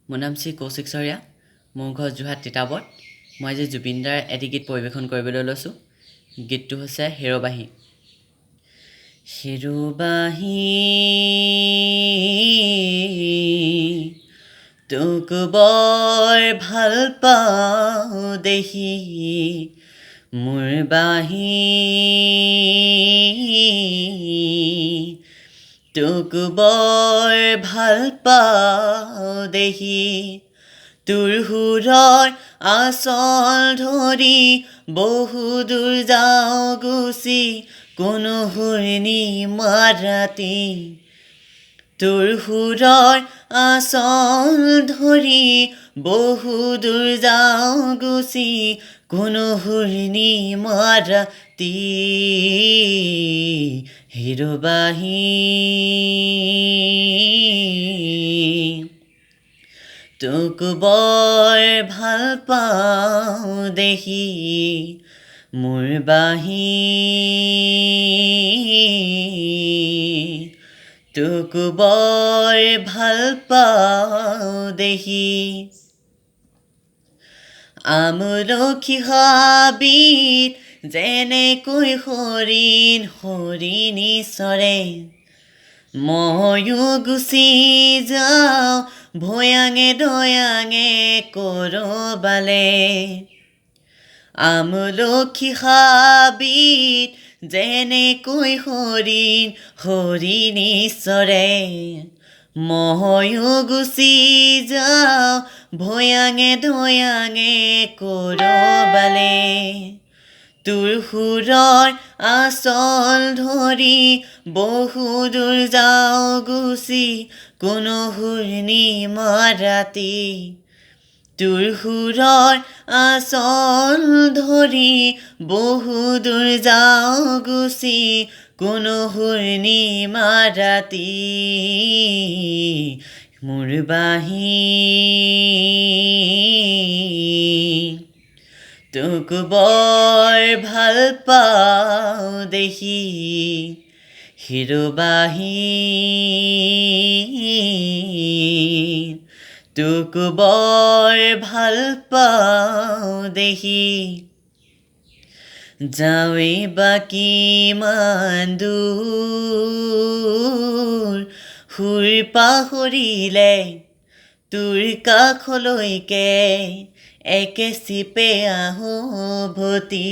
মোৰ নাম শ্ৰী কৌশিক চহৰীয়া। মোৰ ঘৰ যোৰহাট তিতাবৰত। মই আজি জুবিনদাৰ এটি গীত পৰিৱেশন কৰিবলৈ লৈছোঁ। গীতটো হৈছে হেৰবাঁহী। হেৰবাঁহী তোক বৰ ভাল পাওঁ দেহি, মোৰ বাঁহী তোক বৰ ভাল পাওঁ দেহি। তোৰ সুৰৰ আচল ধৰি বহু দূৰ যাওঁ গুচি, কোনো পূৰ্ণিমা ৰাতি। তোৰ সুৰৰ আচল ধৰি বহু দূৰ যাওঁ গুচি, কোনো পূৰ্ণিমা ৰাতি। হেৰবাঁহী তোক বৰ ভাল পাওঁ দেহি, মোৰ বাঁহী তোক বৰ ভাল পাওঁ দেহি। আমলখি হাবিত যেনেকৈ হৰিণ হৰিণী চৰে, ময়ো গুচি যাওঁ ভৈয়াঙে দয়াঙে কৰবালে। আমলখি হাবিত যেনেকৈ হৰিণ হৰিণী চৰে, ময়ো গুচি যাওঁ ভৈয়াঙে দয়াঙে কৰবালে। তোৰ সুৰৰ আচল ধৰি বহু দূৰ যাওঁ গুচি, কোনো পূৰ্ণিমা ৰাতি। তোৰ সুৰৰ আচল ধৰি বহু দূৰ যাওঁ গুচি, কোনো পূৰ্ণিমা ৰাতি। মোৰ বাঁহী তোক বৰ ভাল পাওঁ দেহি, হিৰবাঁহী তোক বৰ ভাল পাওঁ দেহি। যাওঁৱে বা কিমান দূৰ, সুৰ পাহৰিলে তোৰ কাষলৈকে একে চিপে আহোঁ উভতি।